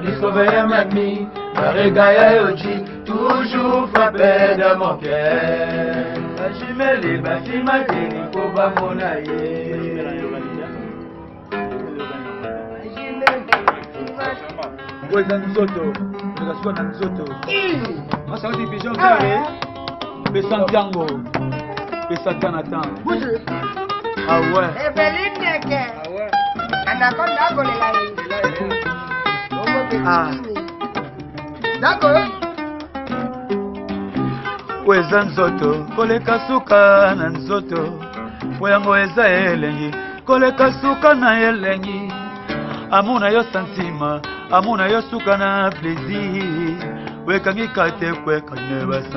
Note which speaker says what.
Speaker 1: Discover Mami, Baregaya Yoji, toujours frappé de mon cœur. Bashimeli, bashimateli, po bamona ye.
Speaker 2: Oyo eza nzoto, oleka suka na nzoto. Masauti pigeon vert, pesa ntango, pesa temps na temps. Ah ouais.
Speaker 3: Eveline Neke. Anaconda akolela ye.
Speaker 2: Ah.
Speaker 3: D'accord.
Speaker 2: Oyo eza nzoto, koleka suka na nzoto, po yango eza elengi, koleka suka na elengi. Amour na yo sentiment, amour na yo suka na plaisir. Oyo ekangi kate kwekane.